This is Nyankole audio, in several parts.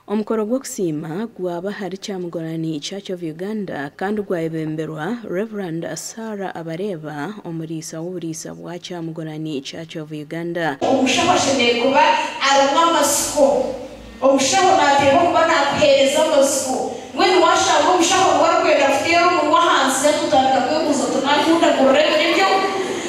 Omukoro gw'okusiima gwaba ahari Kyamugorani Church of Uganda kandi gwayebemberwa Reverend Sarah Abareeba, omuriisa w'oburiisa bwa Kyamugorani Church of Uganda. Omushaho ashemereire kuba arimu amatsiko. Omushaho naateekwa kuba naakuheereza amatsiko. Mbwenu waashanga omushaho niwe arikwenda kuteera omunwa ahansi hati otandika kwebuuza oti naakundagurira ebi nibyo?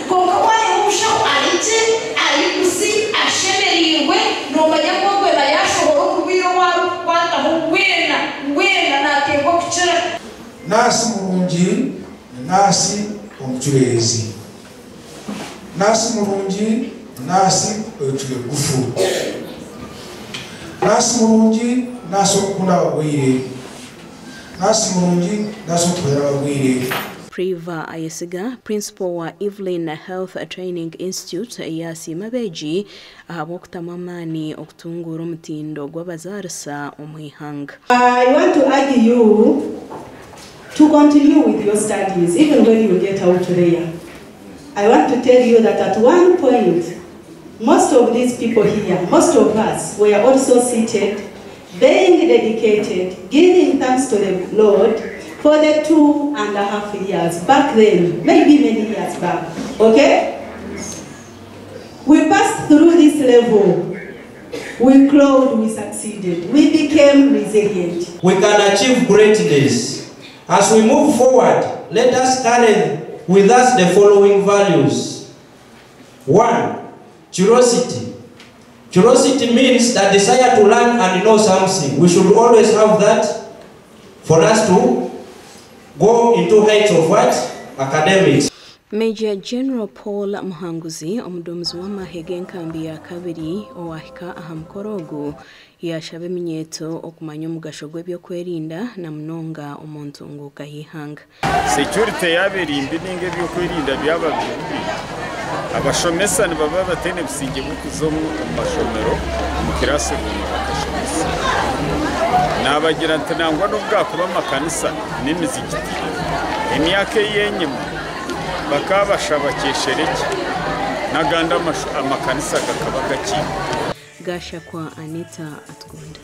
Kwonka waareeba omushaho ari gye, ari buzi, ashemereirwe, noomanya ngu ogwe na yaashohora omurwaire ou arikukwataho weena, weena naateekwa kukira. Naasi murungi ni naasi omucureezi. Naasi murungi ni naasi oyecwire bugufu. Naasi murungi naasi orikukunda abarwaire. Naasi murungi naasi orikuhwera abarwaire. Priva Ayesiga, Principal wa Evelyn Health Training Institute yaasiima abeegi ahabw'okutamu amaani okutunguura omutindo gw'abazaarisa omu ihanga. I want to urge you to continue with your studies even when you get out there. I want to tell you that at one point, most of these people here, most of us, were also seated, being dedicated, giving thanks to the Lord for the 2.5 years back then, maybe many years back, okay? We passed through this level. We crawled, we succeeded. We became resilient. We can achieve greatness. As we move forward, let us carry with us the following values. 1, curiosity. Curiosity means the desire to learn and know something. We should always have that for us to go into heights of what? Academics. Major General Paul Muhanguzi, omuduumizi w'amahe g'enkambi ya kabiri owahika aha mukoro ogu, yashaba eminyeeto okumanya omugasho gw'ebyokwerinda na munonga omu ntunguuka y'eihanga. Security yaaba eri mbi ninga ebyokwerinda byaba biri bibi, abashomesa nibaba bataine busingye bw'okuza omu mashomero omu classroom bakashomesa. Naabagira nti nangwa n'obu gaakuba amakanisa n'emizigiti, emyaka ey'enyima bakaba bashaba kyeshereki n'agandi amakanisa gakaba gakiine. Gashakwa Anita Atukunda.